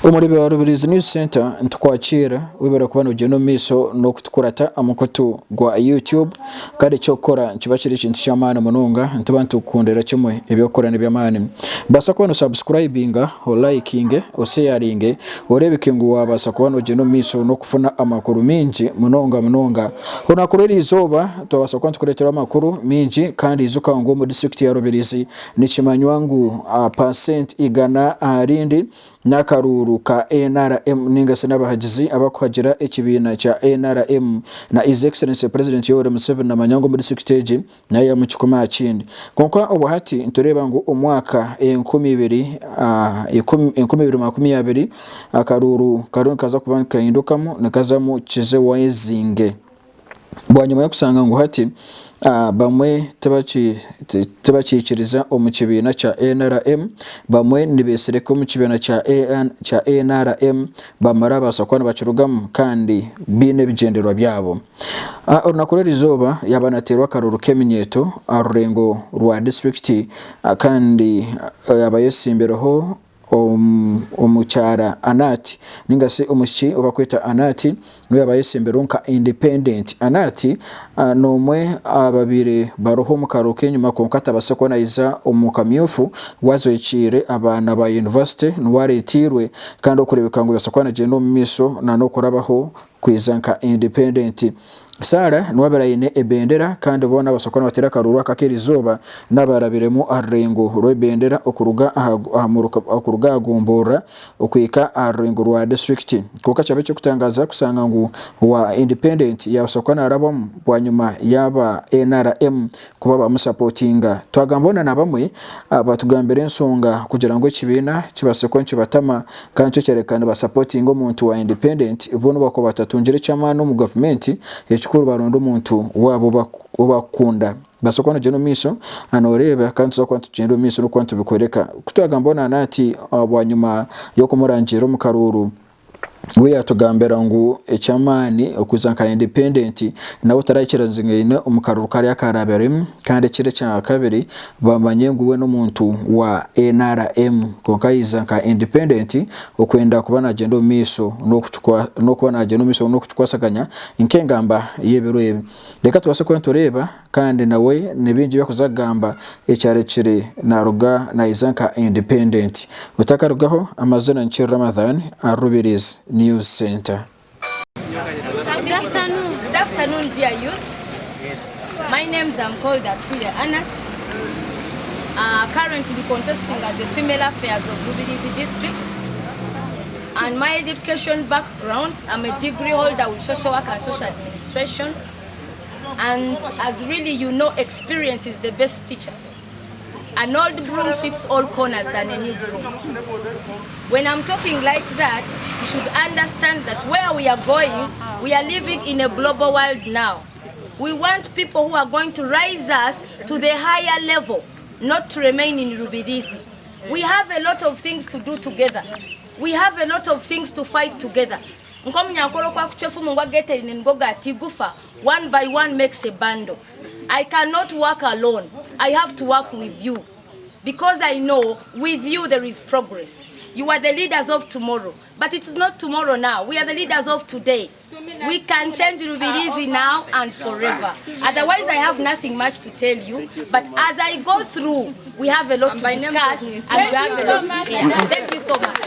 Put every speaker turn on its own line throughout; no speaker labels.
Omuri bya Rubirizi News Center nitukwakiira webare kuba nogyenda omu maisho n'okutukurata aha mukutu gwa YouTube kandi eky'okukora nikiba kiri ekintu ky'amaani munonga nituba nitukukundira kimwe eby'okukora n'eby'amaani. Baasa kuba nosabusikurayibinga, olayikinge, osheyaringe oreebeke ngu waabaasa kuba nogyenda omu maisho n'okufuna amakuru maingi munonga munonga. Orunaku rw'erizooba twabaasa kuba nitukureetera amakuru maingi kandi ijuka ngu omu disiturikiti ya Rubirizi Nikimanywa ngu paasenti igana aha rindi n'akaruuru ka NRM ninga shi n'abahagizi abakuhagira ekibiina kya NRM na His Excellency President Yoweri Museveni namanya ngu omu disiturikiti egi nayihamu kikumi aha kindi. Kwonka obwahati nitureeba ngu omwaka 2020 akaruuru kariyo nikaza kuba nikahindukamu nikazamu Kizewazinge. Bwanyima y'okushanga ngu hati bamwe tibakiikiriza omu kibiina kya NRM, bamwe nibesereka omu kibiina kya NRM bamara babaasa kuba nibakirugamu kandi baine ebigyendererwa byabo. Orunaku rw'erizooba yaaba nateerwa akaruuru k'eminyeeto aha rurengo rwa disiturikiti kandi yaaba ayesimbireho Omukyara Anati ninga shi omwishiki ou barikweta Anati niwe yaaba ayetsimbireho nka independent. Anati n'omwe aha babaire bariho omu karuuru k'enyima kwonka atabaasire kuba naija omu kamyufu waajwekiire abaana ba yunivasite niwe areeteirwe kandi okureebeka ngu yabaasa kuba nagyenda omu maisho n'okurabaho kwija nka independent. Sarah niwe abaire aine ebendera kandi boona abasoka kuba nibateera akaruuru aka ak'erizooba n'abarabiremu aha rurengo rw'ebendera okuruga aha okuruga aha gomborora okuhika aha rurengo rwa disiturikiti. Kwonka kyaba eky'okutangaaza kushanga ngu owa independent yaabaasa kuba naarabamu bwanyima yaaba NRM kuba bamusapotinga. Twagamba hoona na bamwe batugambira enshonga kugira ngu ekibiina kibaase kuba nikibatama kandi nikyo kyareka nibasapotinga omuntu wa independent bo nobu bakuba batatungire eky'amaani omu gavumenti ekikuru baronda omuntu waabo ou bakukunda. Baasa kuba nibagyenda omu maisho noreeba kandi nituza kuba nitugyenda omu maisho n'okuba nitubikworeka. Ku twagamba hoona nati bwanyima y'okumurangirira omu karuuru, We yatugambira ngu eky'amaani okuza nka independent nawe tarakirangaine omu karuru kariya akarabiremu kandi ekiro ekyakabiri bamanye ngu we n'omuntu wa NRM kwonka yaija nka independent okwenda kuba nagyenda omu maisho n'okuba nagyenda omu maisho n'okukikwasaganya nk'engamba y'ebiro ebi. Reka tubaase kuba nitureeba kandi nawe ni bingi ebi arikuza kugamba ekyarekire naruga naija nka independent. Otakarugaho amazina ni Ramadhan aha Rubirizi News Center.
Good afternoon, good afternoon dear youth. My name's I'm called Atwire Anat. Uh, currently contesting as a female affairs of Rubirizi district. And my education background, I'm a degree holder with social work and social administration. And as really you know, experience is the best teacher. An old broom sweeps all corners than a new broom. When I'm talking like that, you should understand that where we are going, we are living in a global world now. We want people who are going to rise us to the higher level, not to remain in Rubirizi. We have a lot of things to do together. We have a lot of things to fight together. Nk'omunyankore oku arikucwa efumu ngu ageeteine nigo gaata eigufa, one by one makes a bundle. I cannot work alone, I have to work with you because I know with you there is progress. You are the leaders of tomorrow, but it is not tomorrow now. We are the leaders of today. We can change Rubirizi now and forever. Otherwise, I have nothing much to tell you. But as I go through, we have a lot to discuss and we have a lot to share. Thank you so much.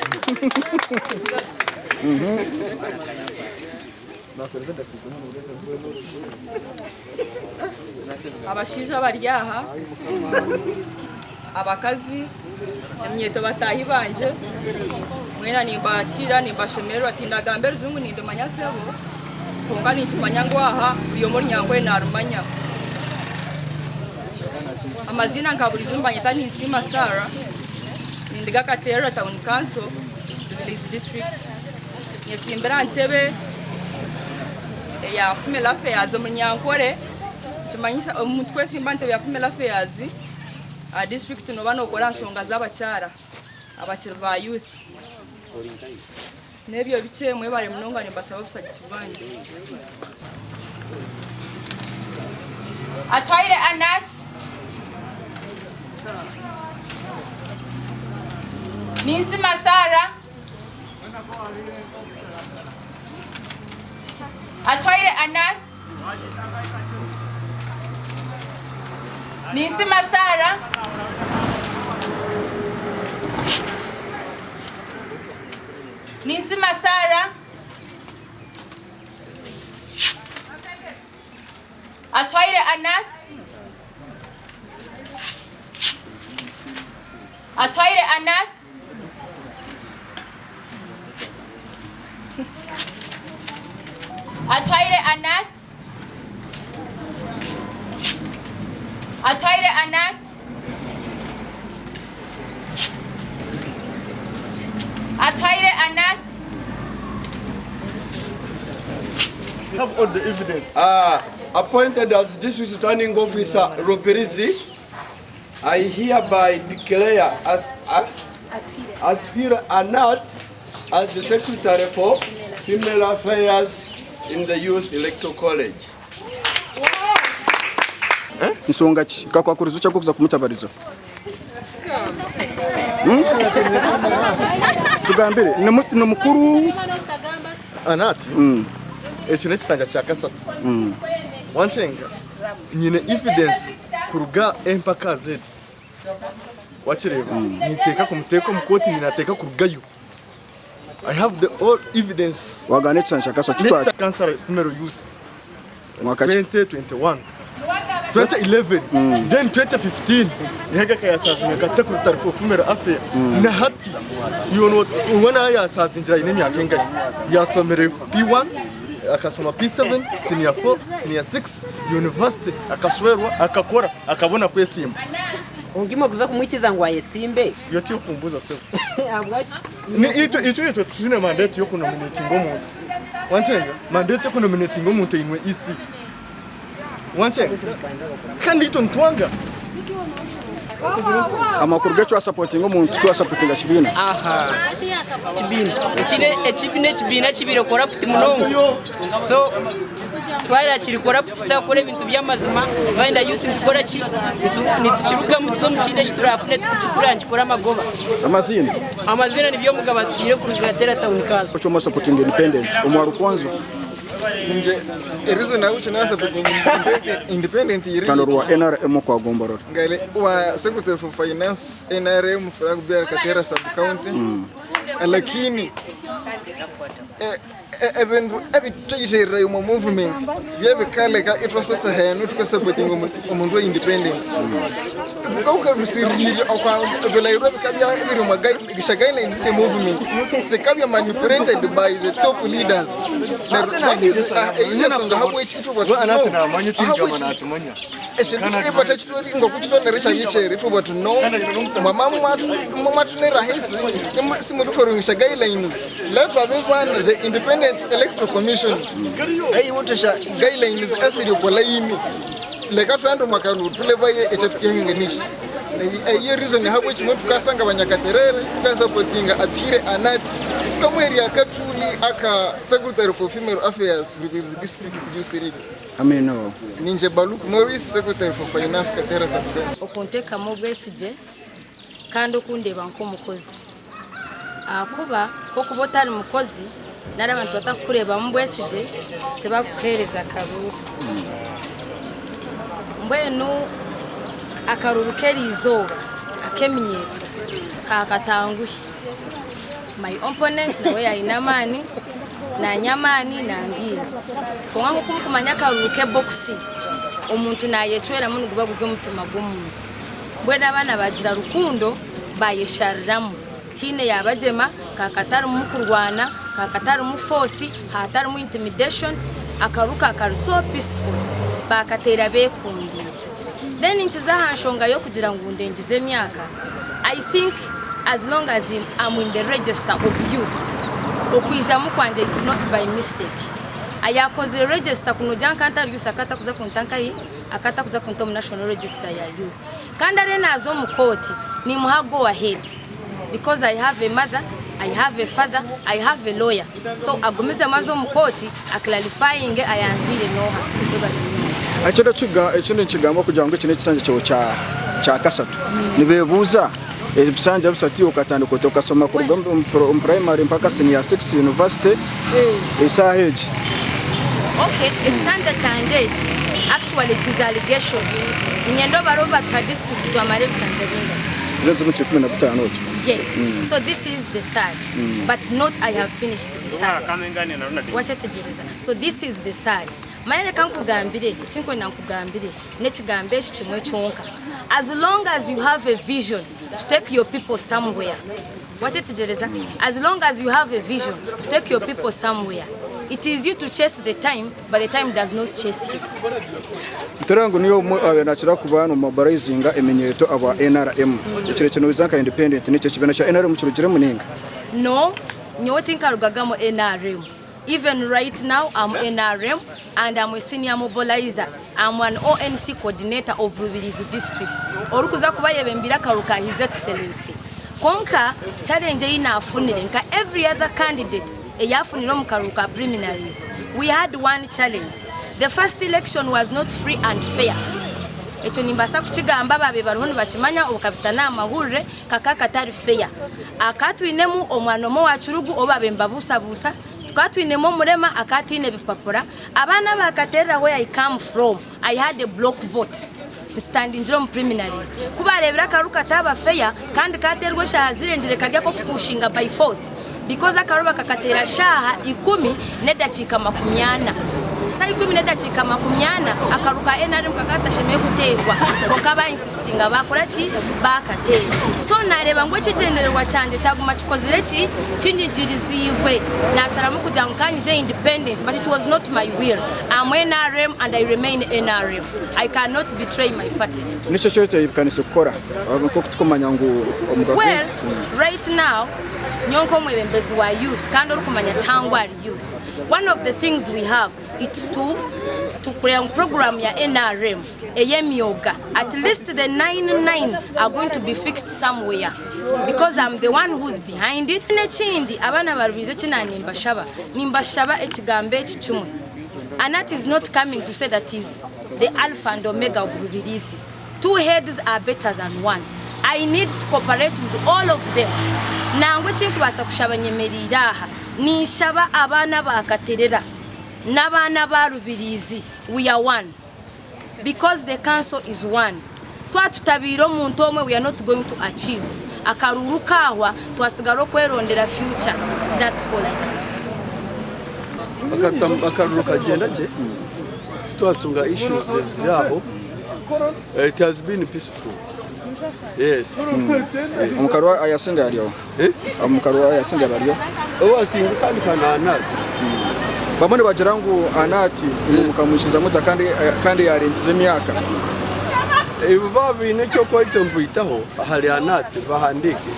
Abashaija bari aha, abakazi, eminyeeto bataahi bangye, mwena nimbakiira nimbashemererwa tindagamba erujungu nindumanya sebo kwonka ninkimanya ngu aha buri omwe orunyankore narumanya. Amaziina nka buriijo nibanyeta Ninsiima Sarah, nindiga Katerera Town Council, Rubirizi District. Nyesimbire aha ntebe eya Female Affairs omu Runyankore, nikimanyisa omuntu kwesimba aha ntebe ya Female Affairs aha disiturikiti nooba nookora aha nshonga z'abakyara abakiri ba youth. N'ebyo bikye mwebare munonga nimbashaba obushagiki bwanyu.
Atwaire Anat. Ninsiima Sarah.
Atwaire Anat. Ninsima Sarah. Ninsima Sarah. Atwaire Anat. Atwaire Anat. Atwaire Anat. Atwaire Anat. Atwaire Anat.
have all the evidence.
Appointed as district returning officer Rubirizi, I hereby declare as Atwire Anat as the secretary for female affairs in the Youth Electoral College.
Nshonga ki? Kakwakurizo ki akokuza kumutabariza? Hmm? Tugambire, ni mukuru?
Anati, eki n'ekisanja kya kasatu. Wanshenga, nyine evidence kuruga A mpaka Z. Wakireeba? Ninteeka kumuteeka omu kooti, ninateeka kurugayo. I have the all evidence.
Wagamba n'ekisanja kya kasatu.
N'ekisanja kansara female youth.
Mwaka ki?
2021. 2011 then 2015 Ihagaka yasavinga nka secretary for female affairs na hati yoona owa yasavingira aine emyaka engahi yasomire P1 akasoma P7 senior 4 senior 6 university akashwerwa akakora akabona kwesimba.
Kwonka imwe kuza kumwikiza ngu ayesimbe.
Iyo tiyokumbuza sebo.
Ahabwaki?
Ni itwe itwe itwe titwine mandate yokunominatinga omuntu. Wankyenga? Mandate yokunominatinga omuntu einwe EC. Wankyenga? Kandi itwe nitwanga.
Amakuru g'eki wasapotinga omuntu tiwasapotinga kibiina.
Aha kibiina eki n'ekibiina kibaire corrupt munonga so twahurira kiri corrupt kitakukora ebintu by'amazima twayenda youth nitukora ki nitukirugamu tuze omu kindi eki turafune tukukikura nikikora amagoba.
Amaziina?
Amaziina ni Byomugabo Atuhaire kuruga Gatera Town Council.
Eki omusapotinga independent omu Rukwanzo?
Nje reason ahabw'enki nasapotinga independent eri
Kandi ori wa NRM okwa Gomborora.
Ngari wa secretary for finance NRM flag bearer Kateera sub county lakini ebintu ebitwaijererayo omu movement byebikaleka itwasasa henu tukasapotinga omuntu wa independent tukarusiririre ebilayiro ebikabya ebiri omu guidelines ze movement zikabya manipulated by the top leaders neryo that is eyo ensonga ahabweki itwe bati no ahabweki ekintu kiri batakitweri ngoku kitwonere kyabikyere itwe bati no mwama mwatunera ahaisi simuri followingisha guidelines let abebana the independent electoral commission eyiwuthisha guidelines esiri okwa layini leka twende omu karuru tulebayo ekyatukehenganisha eyo reason ahabweki imwe tukasanga abanyakaterere tukasapotinga Atuhaire Anat tukamuherya akatuli aka secretary for female affairs Rubirizi district youth league.
Amiina.
Ninje Baluku Maurice secretary for finance Kateera sub county.
Okunteekamu obwesigye kandi okundeeba nk'omukozi ahakuba ku orikuba otari mukozi nari abantu batakukureebamu bwesigye tibakukuheereza karuuru. Mbwenu akaruuru k'eriizooba ak'eminyeeto kaakatanguhi. My opponent nawe aine amaani, naanye amaani nangaine. Kwonka nk'oku murikumanya akaruuru k'ebokisi, omuntu naayecweramu niguba guri omutima gw'omuntu. Mbwenu abaana baagira rukundo baayeshariramu. Tihaine yaabagyema, kaakatarimu kurwana, kaakatarimu force, haatarimu intimidation, akaruuru kaakari so peaceful, baakateera beekundiire. Then nkiza aha nshonga y'okugira ngu ndengize emyaka, I think as long as am in the register of youth, okwijamu kwangye it's not by mistake. Ayakozire register kunogira nka ntari youth akaba atakuza kunta nkahi? Akaba atakuza kunta omu national register ya youth. Kandi ariyo naaza omu kooti nimuha go ahead because I have a mother, I have a father, I have a lawyer. So agumizemu aze omu kooti a clarifyinge ayanziire n'oha. Webale munonga.
Ekindi nikigambwa kugira ngu eki n'ekisanja kyawe kya kasatu. Nibebuuza. Ebisanja bisatu iwe okatandika ota okasoma kuruga omu primary mpaka senior 6 university esaaha egi?
Okay, ekisanja kyangye eki actually it is allegation. Niinyenda obare obu batuha district twamara ebisanja bingana.
Turenze omu 15 otyo.
Yes, so this is the third but not I have finished the third. Wakyetegyereza? So this is the third. Manya reka nkugambire eki nkwenda nkugambire. N'ekigambo eki kimwe kyonka, as long as you have a vision to take your people somewhere, wakyetegyereza? As long as you have a vision to take your people somewhere, it is you to chase the time but the time does not chase you.
Nitureeba ngu niiwe omwe owaabaire naakira kuba nomobilizinga eminyeeto aba NRM. Ekiro eki noija nka independent, nikyo ekibiina kya NRM kirugiremu nainga?
No, nyowe tinkarugagamu NRM. Even right now am nrm and am a senior mobilizer am an ONC coordinator of Rubirizi district orikuza kuba ayebembire akaru ka his excellency kwonka challenge eyi nafunire nka every other candidate eyafunire omu karu ka preliminaries we had one challenge the first election was not free and fair ekyo nimbaasa kukigamba ababaire bariho nibakimanya obukabita nahamahurire Kakaba katari fair. Akaba twinemu omwana omwe owa kirugu ou baabaire nibabuusabuusa, tukaba twinemu omurema akaba ataine bipapura. Abaana aba Katerera where I come from, I had a block vote nsitandingire omu preliminaries. Ku baareebire akaruru kataaba fair kandi kaateerwa eshaaha zirengire kari ak'okupushinga by force because akaruru bakakateera shaaha ikumi n'edakiika makumyana. Shaaha ikumi n'edakiika makumyana akaruru ka nrm kakaba katashemereire kuteerwa kwonka ba insistinga baakora ki? Baakateera. So naareeba ngu ekigyendererwa kyangye kyaguma kikozire ki? Kinyigiriziibwe. Naasharamu kugira ngu ka nyije independent but it was not my will. Am nrm and I remain nrm. I cannot betray my party.
Niki eki otebeekanise kukora nk'oku turikumanya ngu omu
Well,
gavumenti?
right now nyowe nk'omwebembezi wa youth kandi orikumanya Kyangwali youth, one of the things we have it to to kureba ngu program ya nrm ey'emyoga at least the 99 are going to be fixed somewhere because I'm the one who's behind it. N'ekindi abaana ba Rubirizi eki naanimbashaba, nimbashaba ekigambo eki kimwe, Anat is not coming to say that he's the alpha and omega of Rubirizi. Two heads are better than one. I need to cooperate with all of them. Nangwa eki nkubaasa kushaba nyemereire aha, ninshaba abaana ba Katerera n'abaana ba Rubirizi, we are one because the council is one. Twaba tutabiire omuntu omwe we are not going to achieve. Akaruuru kaahwa twasigara okwerondera future. That's all I can say.
Akaruru kagyenda gye titwatunga issues eziri aho it has been peaceful yes.
Omukaru ayasinga aryoha? Omukaru ayasinga baryoha?
Owasinga kandi ka na Anat.
Bamwe nibagira ngu Anat ngu mukamwikiriza muta kandi kandi yarengize emyaka.
Ebi baaba baine eky'okwetomboitaho ahari Anat bahandiike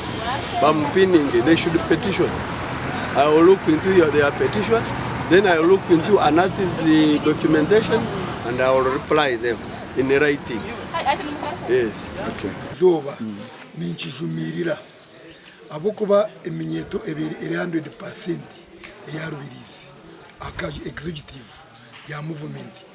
bamupininge they should petition. I will look into their petition then I will look into Anat's documentations and I will reply them in writing. Yes.
Izooba ninkijumirira ahabw'okuba eminyeeto ebaire eri handuredi paasenti eya Rubirizi aka executive ya muvumenti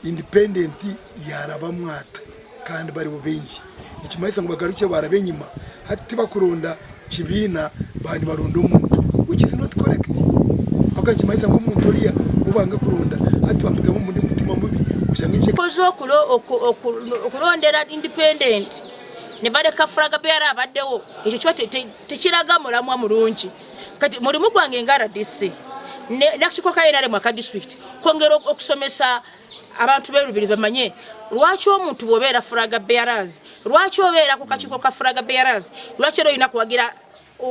indipendenti yaarabamu ata kandi baribo baingi nikimanyisa ngu bagarukye baaraba enyima hati tibakuronda kibiina baaba nibaronda omuntu which is not correct ahabw'okuba nikimanyisa ngu omuntu oriya ou banga kuronda hati bamutamu omundi mutima mubi oshange nki
Kozi okulondera independent ne baleka flag bearer abaddewo ekyo kiba tekiraga mulamwa mulungi. Kati mulimu gwange nga rdc n'akakiiko ka nrm aka disitulikiti kwongera okusomesa abantu b'e Lubiri bamanye lwaki omuntu bw'obeera flag bearers, lwaki obeera ku kakiiko ka flag bearers, lwaki era olina kuwagira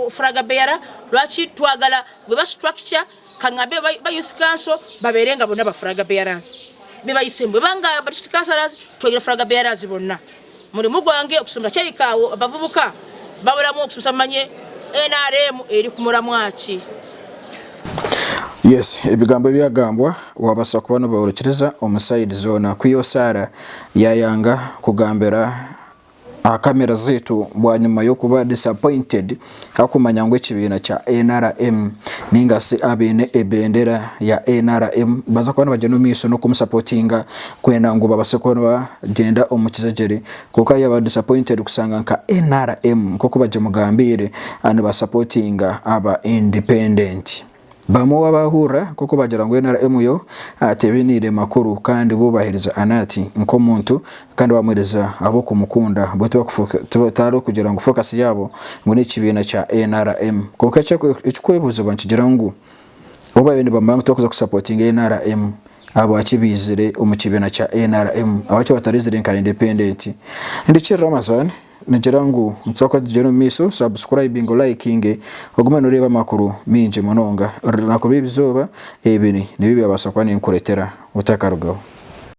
flag bearer, lwaki twagala bwe ba structure kangambe ba youth council babeere nga bonna ba flag bearers bebayisemu bwe banga ba district councillors twogere flag bearers bonna. Mulimu gwange okusomesa kyerika awo abavubuka babulamu okusomesa bamanye nrm eri ku mulamwa ki.
Yes, ebigambo ebyagambwa wabasa kuba nobahurikiriza omu side zoona. Kwiha Sarah yayanga kugambira. Aha kamera zaitu bwanyima y'okuba disappointed akumanya ngu ekibiina kya NRM ninga shi abaine ebendera ya NRM baza kuba nibagyenda omu maisho n'okumusapotinga kwenda ngu babase kuba nibagyenda omu kijegyere kwonka yaba disappointed kushanga nka NRM nk'oku bagimugambiire nibasapotinga aba independent. Bamwe waabahurira nk'oku bagira ngu NRM yo tebainiire makuru kandi bo baheereza Anati nk'omuntu kandi bamuheereza ahabw'okumukunda bo tihariho kugira ngu focus yaabo ngu n'ekibiina kya NRM. Kwonka ekirikwebuuzibwa nikigira ngu bo baabaire nibamanya ngu tibarikuza kusapotinga NRM ahabwaki baizire omu kibiina kya NRM? Ahabwaki bataraizire nka independent? Ndikiri Ramazan. Nigira ngu nituza kuba nitugyenda omu maisho, subscribinge, olikinge, ogume noreeba amakuru maingi munonga. Orunaku rw'eizooba, ebi nibyo byabaasa kuba ninkuretera otakarugaho.